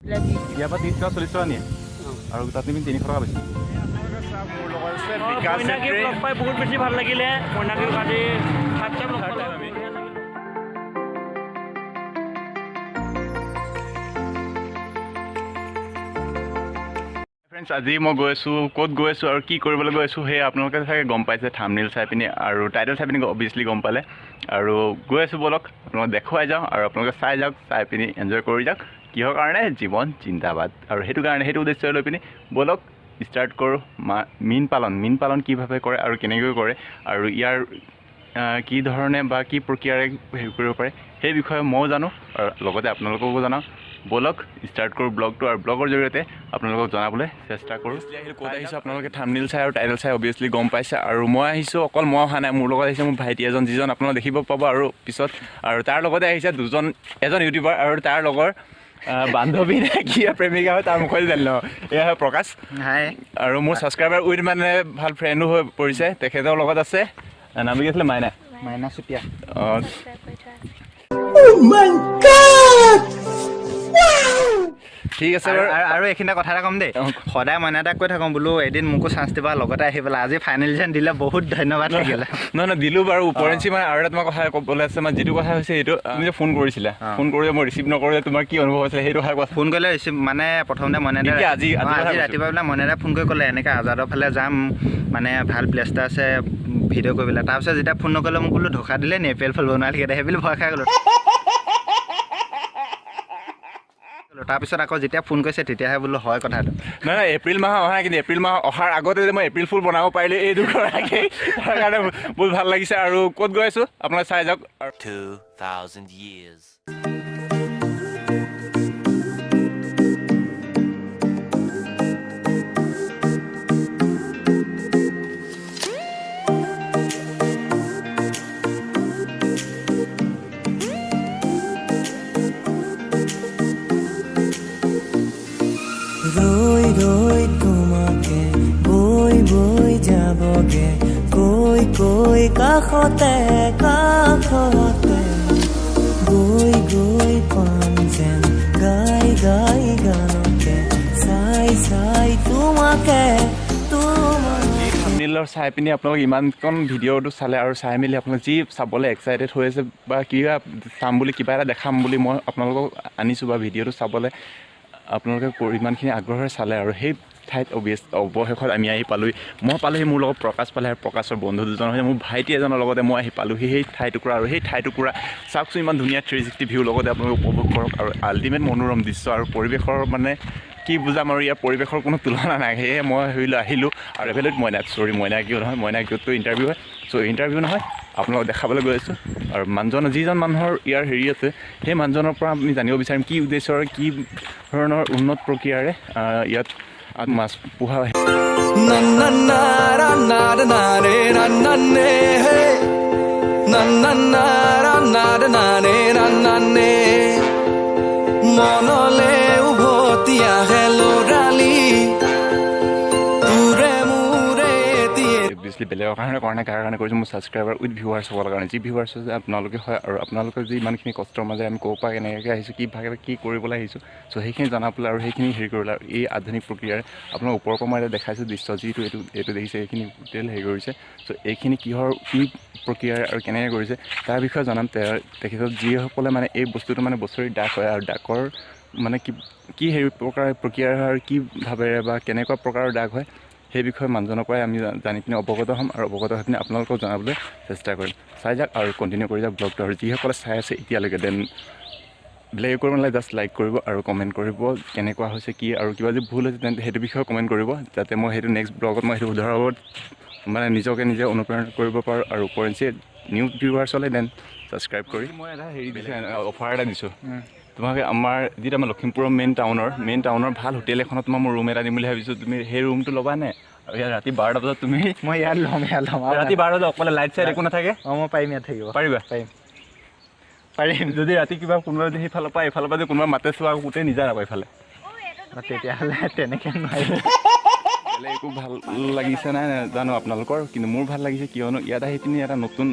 ইয়াৰ পৰা 30 টকা, 40 টকা নিয়ে আৰু তাত তুমি 300 টকা বেছি। মোৰ লগত আছে বিকাশ মইনাকীক চেত্ৰী। লগ পাই বহুত বেছি ভাল লাগিলে। মইনাকীক আজি থাৰ্ড টাইম লগ পালোঁ। আমি। বঢ়িয়া লাগিলে। ফ্ৰেণ্ডছ, আজি মই গৈ আছোঁ, ক'ত গৈ আছোঁ আৰু কি কৰিবলৈ গৈ আছোঁ, সেই আপোনালোকে চাগে গম পাইছে থামনেইল চাই পিনি আৰু টাইটেল চাই পিনি অভিয়াছলি গম পালে। আৰু গৈ আছোঁ, ব'লক আপোনালোকক দেখুৱাই যাওঁ আৰু আপোনালোকে চাই যাওক, চাই পিনি এনজয় কৰি যাওক। কিহৰ কাৰণে? জীৱন জিন্দাবাদ। আৰু সেইটো কাৰণে, সেইটো উদ্দেশ্য লৈ পিনি ব'লক ষ্টাৰ্ট কৰোঁ। মীন পালন, মীন পালন কিভাৱে কৰে আৰু কেনেকৈ কৰে আৰু ইয়াৰ কি ধৰণে বা কি প্ৰক্ৰিয়াৰে হেৰি কৰিব পাৰে, সেই বিষয়ে ময়ো জানো আৰু লগতে আপোনালোককো জনাওঁ। ব'লক ষ্টাৰ্ট কৰোঁ ব্লগটো আৰু ব্লগৰ জৰিয়তে আপোনালোকক জনাবলৈ চেষ্টা কৰোঁ। আহিলোঁ, ক'ত আহিছোঁ আপোনালোকে থামনেইল চাই আৰু টাইটেল চাই অভিয়াছলি গম পাইছে। আৰু মই আহিছোঁ, অকল মই অহা নাই, মোৰ লগত আহিছে মোৰ ভাইটি এজন, যিজন আপোনালোকে দেখিব পাব আৰু পিছত। আৰু তাৰ লগতে আহিছে দুজন, এজন ইউটিউবাৰ আৰু তাৰ লগৰ বান্ধৱী নে কি প্ৰেমিকা হয়, তাৰ মুখতে জানি লওঁ। এয়া হয় প্ৰকাশ। হাই। আৰু মোৰ ছাবস্ক্ৰাইবাৰ উইথ মানে ভাল ফ্ৰেণ্ডো হৈ পৰিছে। তেখেতৰ লগত আছে, নাম কি আছিলে? মাইনা। মাইনা চুতীয়া। অঁ। ছাবস্ক্ৰাইব কৰি থোৱা আছে। ঠিক আছে আৰু বাৰু। আৰু এইখিনিতে কথা এটা ক'ম দেই। অ। সদায় মইনা এটাক কৈ থাকোঁ, বোলো এদিন মোকো চান্স দিবা লগতে আহি পেলাই। আজি ফাইনেল যেন দিলে, বহুত ধন্যবাদ থাকিলে। নহয় নহয়, দিলোঁ বাৰু। উপৰঞ্চি মানে আৰু এটা তোমাৰ কথা ক'বলৈ আছে। মানে যিটো কথা হৈছে সেইটো, তুমি যে ফোন কৰিছিলা, ফোন কৰি মই ৰিচিভ নকৰিলে তোমাৰ কি অনুভৱ হৈছিলে, সেইটো কথা কোৱাচোন। ফোন কৰিলে ৰিচিভ মানে প্ৰথমতে মইনা দাই এতিয়া আজি কথা আজি কৈছোঁ। ৰাতিপুৱা পেলাই মইনা দাই ফোন কৰি ক'লে, এনেকৈ আজাদৰ ফালে যাম, মানে ভাল প্লেচ এটা আছে ভিডিঅ' কৰিবলৈ। তাৰপিছত যেতিয়া ফোন নকৰিলে, মোক বোলো ধোকা দিলে নি, এপ্ৰিল ফুল বনোৱা লিখে, সেই বুলি ভয় খাই গ'লোঁ। তাৰপিছত আকৌ যেতিয়া ফোন কৰিছে, তেতিয়াহে বোলো হয় কথাটো। নহয় নহয়, এপ্ৰিল মাহ অহা নাই, কিন্তু এপ্ৰিল মাহ অহাৰ আগতে যে মই এপ্ৰিল ফুল বনাব পাৰিলোঁ এই দুগৰাকী, তাৰ কাৰণে বহুত ভাল লাগিছে। আৰু ক'ত গৈ আছোঁ আপোনালোকে চাই যাওক আৰু 2,000 years. ৰৈ ৰৈ তোমাকে বৈ বৈ যাবগে, কৈ কৈ কাষতে কাষতে, গৈ গৈ পাম যেন গাই গাই গানতে, চাই চাই তোমাকে তোমাকে। থাম্বনেইলৰ চাই পিনি আপোনালোক ইমানকণ ভিডিঅ'টো চালে আৰু চাই মেলি আপোনালোক যি চাবলৈ এক্সাইটেড হৈ আছে বা কিবা চাম বুলি, কিবা এটা দেখাম বুলি মই আপোনালোকক আনিছোঁ বা ভিডিঅ'টো চাবলৈ আপোনালোকে ইমানখিনি আগ্ৰহেৰে চালে আৰু সেই ঠাইত অভিয়াছ অৱশেষত আমি আহি পালোহি। মই পালোহি, মোৰ লগত প্ৰকাশ পালে আৰু প্ৰকাশৰ বন্ধু দুজন হৈছে মোৰ ভাইটি এজনৰ লগতে মই আহি পালোহি সেই ঠাইটুকুৰা। আৰু সেই ঠাইটুকুৰা চাওকচোন, ইমান ধুনীয়া 360 ভিউ, লগতে আপোনালোকে উপভোগ কৰক আৰু আল্টিমেট মনোৰম দৃশ্য আৰু পৰিৱেশৰ মানে কি বুজাম আৰু ইয়াৰ পৰিৱেশৰ কোনো তুলনা নাই। সেয়ে মই ভাবিলোঁ আহিলোঁ আৰু এভেলত মইনাক, চৰি, মইনা কিয় নহয়, মইনা কিয়তো ইণ্টাৰভিউ হয়, চ' ইণ্টাৰভিউ নহয়, আপোনালোকক দেখাবলৈ গৈ আছোঁ। আৰু মানুহজন, যিজন মানুহৰ ইয়াৰ হেৰি আছে, সেই মানুহজনৰ পৰা আমি জানিব বিচাৰিম কি উদ্দেশ্যৰে, কি ধৰণৰ উন্নত প্ৰক্ৰিয়াৰে ইয়াত মাছ পোহা হয়। Na na na ra na ra na re ra na ne he, na na na ra na ra na re ra na ne, মনলে উভতি আহে ল'ৰালি তোৰে মোৰে এটিয়ে। অভিয়াছলি বেলেগৰ কাৰণে কৰা নাই, কাৰ কাৰণে কৰিছোঁ? মোৰ ছাবস্ক্ৰাইবাৰ উইথ ভিউৱাৰ্ছসকলৰ কাৰণে, যি ভিউৱাৰ্ছ আছে আপোনালোকে হয়। আৰু আপোনালোকে যি ইমানখিনি কষ্টৰ মাজেৰে আমি ক'ৰ পৰা কেনেকৈ আহিছোঁ, কি ভাগে কি কৰিবলৈ আহিছোঁ, চ' সেইখিনি জনাবলৈ আৰু সেইখিনি হেৰি কৰিবলৈ। আৰু এই আধুনিক প্ৰক্ৰিয়াৰে আপোনাৰ ওপৰৰ পৰা মই এতিয়া দেখাইছোঁ দৃশ্য, যিটো এইটো দেখিছে, এইখিনি টোটেল হেৰি কৰিছে। চ' এইখিনি কিহৰ কি প্ৰক্ৰিয়াৰে আৰু কেনেকৈ কৰিছে তাৰ বিষয়ে জনাম। তেখেতক যিসকলে মানে এই বস্তুটো মানে বছৰি ডাক হয় আৰু ডাকৰ মানে কি কি হেৰি প্ৰকাৰ প্ৰক্ৰিয়াৰে হয় আৰু কি ভাৱেৰে বা কেনেকুৱা প্ৰকাৰৰ ডাক হয়, সেই বিষয়ে মানুহজনৰ পৰাই আমি জানি পিনি অৱগত হ'ম আৰু অৱগত হৈ পিনি আপোনালোকক জনাবলৈ চেষ্টা কৰিম। চাই যাওক আৰু কণ্টিনিউ কৰি যাওক ব্লগটো। আৰু যিসকলে চাই আছে এতিয়ালৈকে, then বেলেগ একো কৰিব নালাগে, জাষ্ট লাইক কৰিব আৰু কমেণ্ট কৰিব কেনেকুৱা হৈছে কি, আৰু কিবা যদি ভুল হৈছে তেন্তে সেইটো বিষয়ে কমেণ্ট কৰিব, যাতে মই সেইটো নেক্সট ব্লগত মই সেইটো শুধৰাব মানে নিজকে নিজে অনুপ্ৰেৰণা কৰিব পাৰোঁ। আৰু উপৰঞ্চি নিউ ভিউৱাৰ্ছ হ'লে then subscribe কৰি মই এটা হেৰি দিছোঁ, অফাৰ এটা দিছোঁ তোমাক। আমাৰ যিটো আমাৰ লখিমপুৰৰ মেইন টাউনৰ ভাল হোটেল এখনত মই মোৰ ৰুম এটা দিম বুলি ভাবিছোঁ। তুমি সেই ৰুমটো ল'বা নে? আৰু ইয়াত ৰাতি 12টা বজাত তুমি মই ইয়াত ল'ম, ইয়াত ল'ম আৰু। ৰাতি 12 বজাত অকলে, লাইট চাইট একো নাথাকে। অঁ, মই পাৰিম ইয়াত থাকিব। পাৰিবা? পাৰিম, পাৰিম। যদি ৰাতি কিবা কোনোবা যদি সেইফালৰ পৰা এইফালৰ পৰা যদি কোনোবা মাতে চোৱা, গোটেই নিজা নাপায় এইফালে। তেতিয়াহ'লে তেনেকৈ নোৱাৰিম। বেলেগ একো ভাল লাগিছে নাই নাজানো আপোনালোকৰ, কিন্তু মোৰ ভাল লাগিছে। কিয়নো ইয়াত আহি পিনি এটা নতুন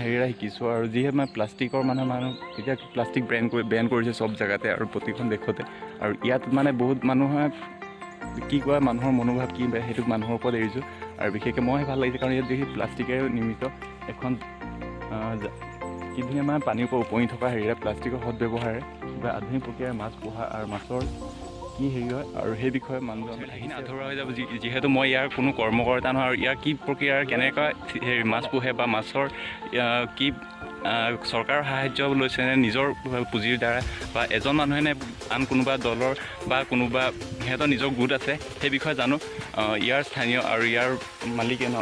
হেৰি এটা শিকিছোঁ। আৰু যিহেতু মানে প্লাষ্টিকৰ মানে মানুহ এতিয়া প্লাষ্টিক বেন কৰিছে চব জেগাতে আৰু প্ৰতিখন দেশতে। আৰু ইয়াত মানে বহুত মানুহে কি কয়, মানুহৰ মনোভাৱ কি সেইটো মানুহৰ ওপৰত এৰিছোঁ। আৰু বিশেষকৈ মই ভাল লাগিছে কাৰণ ইয়াত দেখি প্লাষ্টিকেৰে নিৰ্মিত এখন কি ধুনীয়া মানে পানীৰ ওপৰত উপঙি থকা হেৰি এটা প্লাষ্টিকৰ সদ ব্যৱহাৰে বা আধুনিক প্ৰক্ৰিয়াৰে মাছ পোহা আৰু মাছৰ কি হেৰি হয় আৰু সেই বিষয়ে মানুহজন সেইখিনি আধৰুৱা হৈ যাব। যিহেতু মই ইয়াৰ কোনো কৰ্মকৰ্তা নহয় আৰু ইয়াৰ কি প্ৰক্ৰিয়াৰ কেনেকুৱা হেৰি মাছ পোহে বা মাছৰ কি চৰকাৰৰ সাহাৰ্য লৈছে নে নিজৰ পুঁজিৰ দ্বাৰা বা এজন মানুহে নে আন কোনোবা দলৰ বা কোনোবা সিহঁতৰ নিজৰ গোট আছে, সেই বিষয়ে জানো ইয়াৰ স্থানীয় আৰু ইয়াৰ মালিকে ন?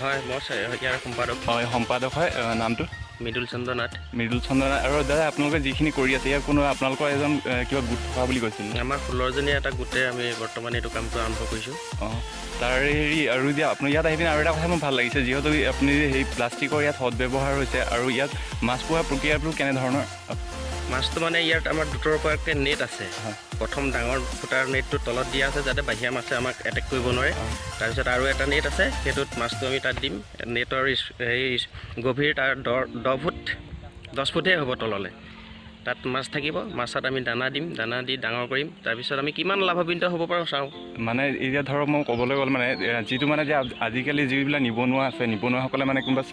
হয়, মই ইয়াৰ সম্পাদক। হয়, সম্পাদক হয়। নামটো? মৃদুল চন্দ্ৰ নাথ। মৃদুল চন্দ্ৰ নাথ। আৰু দাদা, আপোনালোকে যিখিনি কৰি আছে, ইয়াৰ কোনো আপোনালোকৰ এজন কিবা গোট থকা বুলি কৈছিল? আমাৰ 16জনীয়া এটা গোটে আমি বৰ্তমান এইটো কামটো আৰম্ভ কৰিছোঁ। অঁ, তাৰ হেৰি আৰু এতিয়া আপুনি ইয়াত আহি পিনে আৰু এটা কথা মোৰ ভাল লাগিছে, যিহেতু আপুনি সেই প্লাষ্টিকৰ ইয়াত সদ ব্যৱহাৰ হৈছে। আৰু ইয়াত মাছ পোহাৰ প্ৰক্ৰিয়াটো কেনেধৰণৰ? মাছটো মানে ইয়াত আমাৰ দুতৰপৰাকৈ নেট আছে। প্ৰথম ডাঙৰ ফুটাৰ নেটটো তলত দিয়া আছে, যাতে বাহিৰা মাছে আমাক এটেক কৰিব নোৱাৰে। তাৰপিছত আৰু এটা নেট আছে, সেইটোত মাছটো আমি তাত দিম। নেটৰ হেৰি গভীৰ তাৰ 10 ফুট, 10 ফুটহে হ'ব তললৈ। তাত মাছ থাকিব। মাছত আমি দানা দিম, দানা দি ডাঙৰ কৰিম। তাৰপিছত আমি কিমান লাভান্বিত হ'ব পাৰোঁ চাওঁ। মানে এতিয়া ধৰক মই ক'বলৈ গ'লে মানে যিটো মানে যে আজিকালি যিবিলাক নিবনুৱা আছে, নিবনুৱাসকলে মানে কোনোবা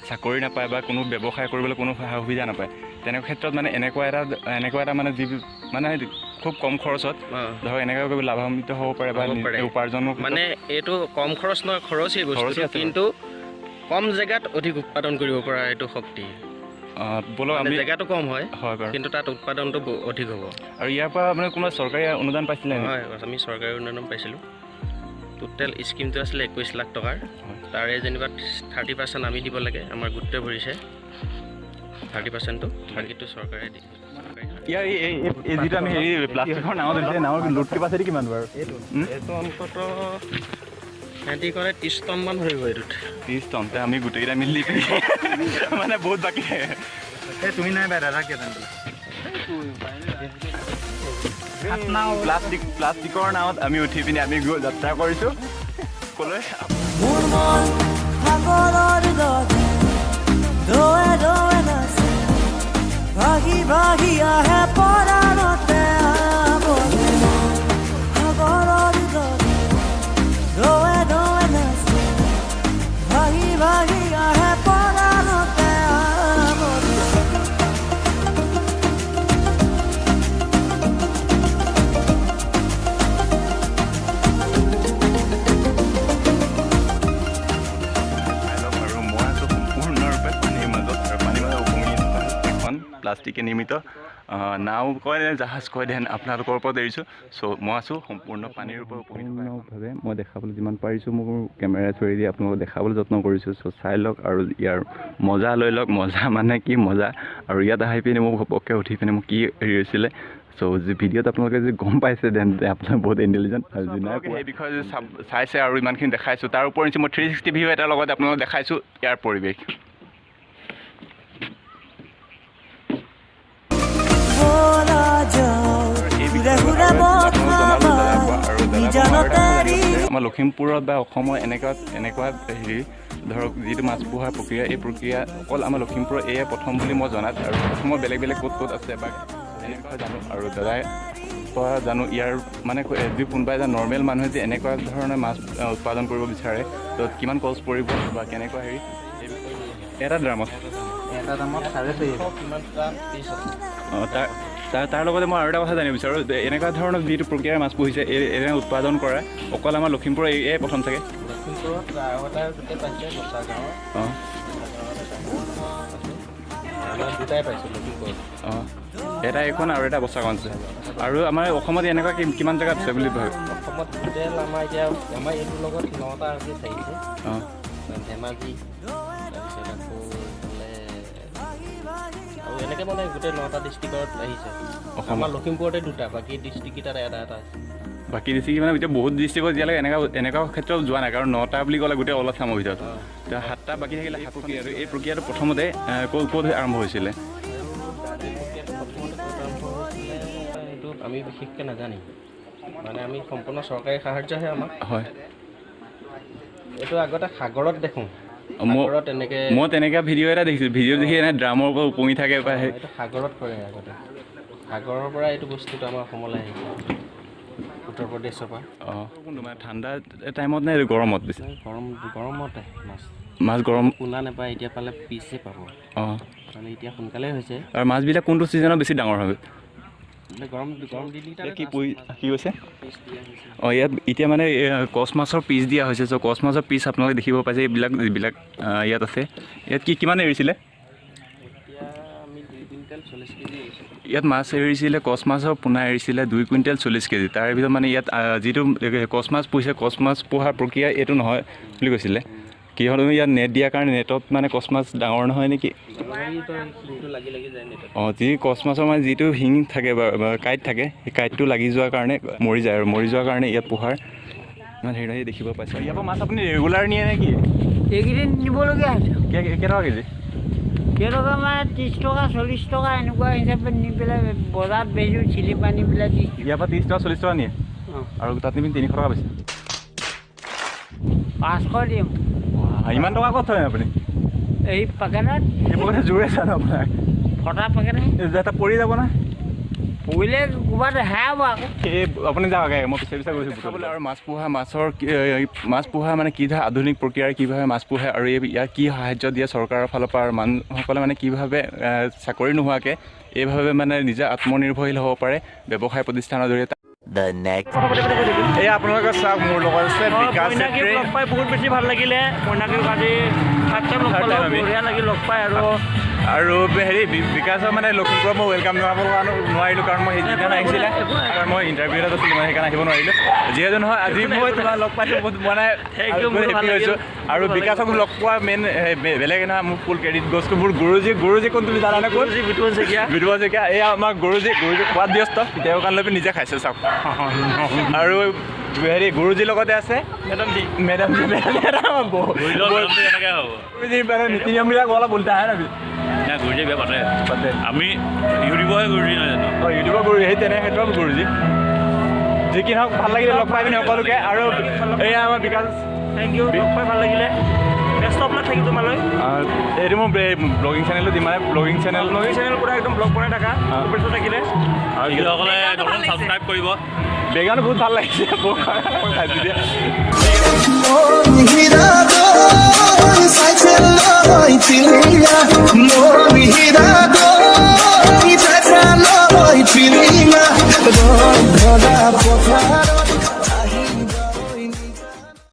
চাকৰি নাপায় বা কোনো ব্যৱসায় কৰিবলৈ কোনো সা সুবিধা নাপায়, তেনেকুৱা ক্ষেত্ৰত মানে এনেকুৱা এটা মানে যি মানে খুব কম খৰচত ধৰক এনেকুৱা কৰি লাভান্বিত হ'ব পাৰে বা হ'ব পাৰে। উপাৰ্জনৰ মানে এইটো কম খৰচ নহয়, খৰচেই খৰচী বস্তুটো আছে। কিন্তু কম জেগাত অধিক উৎপাদন কৰিব পৰা এইটো শক্তি। ব'লক মানে আমি জেগাটো কম হয়, হয় বাৰু, কিন্তু তাত উৎপাদনটো অধিক হ'ব। আৰু ইয়াৰ পৰা আপোনাৰ কোনোবা চৰকাৰী অনুদান পাইছিলে নেকি? হয়, আমি চৰকাৰী অনুদান পাইছিলোঁ। টোটেল স্কিমটো আছিলে 21 লাখ টকাৰ। তাৰে যেনিবা 30% আমি দিব লাগে, আমাৰ গোটটোৱে ভৰিছে 30%টো, বাকীটো চৰকাৰে দি চৰকাৰী ইয়াৰ এই যিটো আমি হেৰি প্লাষ্টিকৰ নাৱত উঠিছে, নাৱৰ লোড কেপাচিটি কিমান বাৰু? এইটো অন্ততঃ সিহঁতি ক'লে 30 টনমান ধৰিব এইটোত। 30 টন। তে আমি গোটেইকেইটা মিলি পিনি মানে বহুত বাকী থাকে। এই তুমি নাই বা দাদা কেইজন? প্লাষ্টিকৰ নাৱত আমি উঠি পিনি আমি গৈ যাত্ৰা কৰিছোঁ ক'লৈ? মোৰ মন সাগৰৰ দৰে ঢৌৱে ঢৌৱে নাচে, ভাহি ভাহি আহে পৰাণতে আৱৰে। মন সাগৰৰ দৰে ঢৌৱে ঢৌৱে নাচে, ভাহি ভাহি আহে পৰাণতে আৱৰে। চাই লওক, আৰু মই আছোঁ সম্পূৰ্ণৰূপে পানীৰ মাজত আৰু পানীৰ মাজত উপঙি থকা এখন প্লাষ্টিকে নিৰ্মিত নাও কয় নে জাহাজ কয়, then আপোনালোকৰ ওপৰত এৰিছোঁ। চ' মই আছোঁ সম্পূৰ্ণ পানীৰ ওপৰত উপঙি সম্পূৰ্ণভাৱে মই দেখাবলৈ যিমান পাৰিছোঁ, মোৰ কেমেৰা থ্ৰুৱেদি আপোনালোকক দেখাবলৈ যত্ন কৰিছোঁ। চ' চাই লওক আৰু ইয়াৰ মজা লৈ লওক। মজা মানে কি মজা! আৰু ইয়াত আহি পিনি মোৰ ঘপককৈ উঠি পিনি মোক কি হেৰি হৈছিলে, চ' যি ভিডিঅ'ত আপোনালোকে যদি গম পাইছে, then আপোনালোক বহুত ইণ্টেলিজেণ্ট। আৰু যি নাই সেই বিষয়ে যদি চাইছে আৰু ইমানখিনি দেখাইছোঁ, তাৰ ওপৰঞ্চি মই 360 ভিউ এটাৰ লগত আপোনালোকক দেখাইছোঁ ইয়াৰ পৰিৱেশ। ব'লা যাওঁ এই ঘূৰে বিষয়ে ঘূৰে আৰু আপোনালোক জনালোঁ দাদাৰ পৰা আৰু দাদাৰ পৰা আৰু এটা কথা জানিব বিচাৰিম। আমাৰ লখিমপুৰত বা অসমৰ এনেকুৱা এনেকুৱা হেৰি ধৰক যিটো মাছ পোহাৰ প্ৰক্ৰিয়া, এই প্ৰক্ৰিয়া অকল আমাৰ লখিমপুৰৰ এয়াই প্ৰথম বুলি মই জনাত। আৰু অসমৰ বেলেগ বেলেগ ক'ত ক'ত আছে বা এনেকুৱা জানো আৰু দাদাই পৰা জানো ইয়াৰ মানে যদি কোনোবা এটা নৰ্মেল মানুহে যে এনেকুৱা ধৰণৰ মাছ উৎপাদন কৰিব বিচাৰে, তো কিমান কষ্ট পৰিব বা কেনেকুৱা হেৰি, সেই বিষয়ে। এটা ড্ৰামত এটা দামত 4.5। কিমানটা পিচ আছে? অঁ, তাৰ তাৰ তাৰ লগতে মই আৰু এটা কথা জানিব বিচাৰোঁ যে এনেকুৱা ধৰণৰ যিটো প্ৰক্ৰিয়াৰে মাছ পুহিছে, এই এনে উৎপাদন কৰা অকল আমাৰ লখিমপুৰৰ এয়াই প্ৰথম চাগে? লখিমপুৰত আৰু এটা গোটেই পাইছে বচা গাঁৱৰ। আমাৰ দুটাই পাইছোঁ লখিমপুৰত। অঁ, এটা এইখন আৰু এটা বচাগাঁও আছে। আৰু আমাৰ অসমত এনেকুৱা কিমান জেগাত আছে বুলি ভাবে? অসমত টোটেল আমাৰ এতিয়া আমাৰ এইটোৰ লগত নটা আৰ্টিষ্ট আহিছে। ধেমাজি, তাৰপিছত আকৌ এইফালে আৰু এনেকৈ মানে গোটেই নটা ডিষ্ট্ৰিক্টত আহিছে। অসমত? আমাৰ লখিমপুৰতে দুটা, বাকী ডিষ্ট্ৰিক্টকেইটাত এটা এটা আছে। বাকী ডিষ্ট্ৰিক্ট মানে এতিয়া বহুত ডিষ্ট্ৰিক্টত এতিয়ালৈকে এনেকুৱা এনেকুৱা ক্ষেত্ৰত যোৱা নাই, কাৰণ নটা বুলি ক'লে গোটেই অল আছামৰ ভিতৰত এতিয়া সাতটা বাকী থাকিলে। সাত প্ৰক্ৰিয়াটো, এই প্ৰক্ৰিয়াটো প্ৰথমতে ক'ত ক'ত আৰম্ভ হৈছিলে? এই প্ৰক্ৰিয়াটো প্ৰথমতে ক'ত আৰম্ভ হৈছিলে, এইটো আমি বিশেষকৈ নাজানিম। মানে আমি সম্পূৰ্ণ চৰকাৰী সাহাৰ্যহে আমাক। এইটো আগতে সাগৰত দেখোঁ। মই সাগৰত এনেকৈ। মই তেনেকুৱা ভিডিঅ' এটা দেখিছোঁ, ভিডিঅ' দেখি এনে ড্ৰামৰ ওপৰত উপঙি থাকে বা এইটো সাগৰত কৰে। আগতে সাগৰৰ পৰা এইটো বস্তুটো আমাৰ অসমলৈ আহিছে, উত্তৰ প্ৰদেশৰ পৰা। অঁ, কোনটো মানে ঠাণ্ডা টাইমত নে গৰমত বেছি? গৰম, গৰমতে মাছ। মাছ গৰম পোনা নাপায়, এতিয়া পালে পিচে পাব। মানে এতিয়া সোনকালে হৈছে। আৰু মাছবিলাক কোনটো ছিজনত বেছি ডাঙৰ হয়? মানে গৰম গৰম দিনকেইটাতে। কি পুৰি কি কৈছে? পিচ দিয়া হৈছে। অঁ, ইয়াত এতিয়া মানে কচ মাছৰ পিচ দিয়া হৈছে। চ' কচ মাছৰ পিচ আপোনালোকে দেখিব পাইছে, এইবিলাক যিবিলাক ইয়াত আছে। ইয়াত কি কিমান এৰিছিলে? এতিয়া আমি 2 কুইণ্টেল 40 কেজি এৰিছোঁ। ইয়াত মাছ এৰিছিলে, কচ মাছৰ পোনা এৰিছিলে 2 কুইণ্টেল 40 কেজি। তাৰ ভিতৰত মানে ইয়াত যিটো কচ মাছ পুহিছে, কচ মাছ পোহাৰ প্ৰক্ৰিয়া এইটো নহয় বুলি কৈছিলে। কিহত ইয়াত নেট দিয়াৰ কাৰণে নেটত মানে কচ মাছ ডাঙৰ নহয় নেকি? শিংটো লাগি লাগি যায় নেটত। অঁ, যি কচ মাছৰ মানে যিটো শিং থাকে বা কাঁইট থাকে, সেই কাঁইটটো লাগি যোৱাৰ কাৰণে মৰি যায় আৰু মৰি যোৱাৰ কাৰণে ইয়াত পোহাৰ ইমান হেৰি নহয়। দেখিব পাইছে, ইয়াৰ পৰা মাছ আপুনি ৰেগুলাৰ নিয়ে নেকি? এইকেইদিন নিবলগীয়া হৈছে। কেইটকা কেজি? কেইটকা মানে 30 টকা, 40 টকা এনেকুৱা হিচাপে নি পেলাই বজাৰত বেচোঁ, চিলিপ আনি পেলাই দি। ইয়াৰ পৰা 30 টকা, 40 টকা নিয়ে আৰু তাত নিপিনি 300 টকা বেচে? 500 দিম। ইমান টকা ক'ত থয় আপুনি? এই পেকেটত। এই পকেটত জোৰে জানো আপোনাক? ফটা পেকেট। এটা পৰি যাব না? পৰিলে ক'ৰবাত হেৰাব আকৌ। এই আপুনি যাওক আগে, মই পিছে পিছে গৈছোঁ খাবলৈ। আৰু মাছ পোহা, মাছৰ মাছ পোহা মানে কি ধৰা আধুনিক প্ৰক্ৰিয়াৰে কিভাৱে মাছ পোহে আৰু এই ইয়াক কি সাহাৰ্য দিয়ে চৰকাৰৰ ফালৰ পৰা আৰু মানুহসকলে মানে কিভাৱে চাকৰি নোহোৱাকৈ এইভাৱে মানে নিজে আত্মনিৰ্ভৰশীল হ'ব পাৰে ব্যৱসায় প্ৰতিষ্ঠানৰ জৰিয়তে। The next এই আপোনালোকে চাওক, মোৰ লগত আছে বিকাশ মইনাকীক চেত্ৰী। লগ পাই বহুত বেছি ভাল লাগিলে। মইনাকীক আজি ফাৰ্ষ্ট টাইম লগ Third পালোঁ। time আমি। বঢ়িয়া লাগিল লগ পাই আৰু আৰু হেৰি বিকাশৰ মানে লখিমপুৰত মই welcome জনাব নোৱাৰিলোঁ, কাৰণ মই সেইদিনা আহিছিলে কাৰণ মই ইণ্টাৰভিউ এটাত আছিলোঁ, মই সেইকাৰণে আহিব নোৱাৰিলোঁ। যিহেতু নহয়, আজি মই তোমাক লগ পাইছোঁ, বহুত মানে Thank you, মোৰো ভাল হেপী হৈছোঁ। লাগিল। আৰু বিকাশক লগ পোৱা মেইন বেলেগ নহয়, মোৰ ফুল ক্ৰেডিট গ'জ টু মোৰ গুৰুজী। গুৰুজী কোন তুমি জানানে কোন? গুৰুজী বিতুপন শইকীয়া। বিতুপন শইকীয়া। এই আমাৰ গুৰুজী। গুৰুজী খোৱাত ব্যস্ত, তেওঁৰ কাৰণে লৈ নিজে খাইছে চাওক। আৰু হেৰি গুৰুজীৰ লগতে আছে madam G. Madam G, madam কেনেকৈ হ'ব? গুৰুজী মানে নীতি নিয়মবিলাক অলপ উল্টাহে নবি। নাই, গুৰুজী বিয়া পাতে। পাতে। আমি ইউটিউবৰহে গুৰুজী নহয় জানো? অঁ, ইউটিউবৰ গুৰু, সেই তেনে ক্ষেত্ৰত গুৰুজী। যি কি নহওক, ভাল লাগিলে লগ পাই পিনি সকলোকে। আৰু এয়া আমাৰ বিকাশ। Thank U, লগ পাই ভাল লাগিলে। বেষ্ট অফ লাক থাকিল তোমালৈ। এইটো মোৰ ব্লগিং চেনেলটো দিম, মানে ব্লগিং চেনেল। ব্লগিং চেনেল পুৰা একদম ব্লগ বনাই থাকা, শুভেচ্ছা থাকিলে। আৰু যিসকলে নতুন ছাবস্ক্ৰাইব কৰিব। বেকগ্ৰাউণ্ড বহুত ভাল লাগিছে, বহুত খাইছোঁ দিয়া। হীৰা।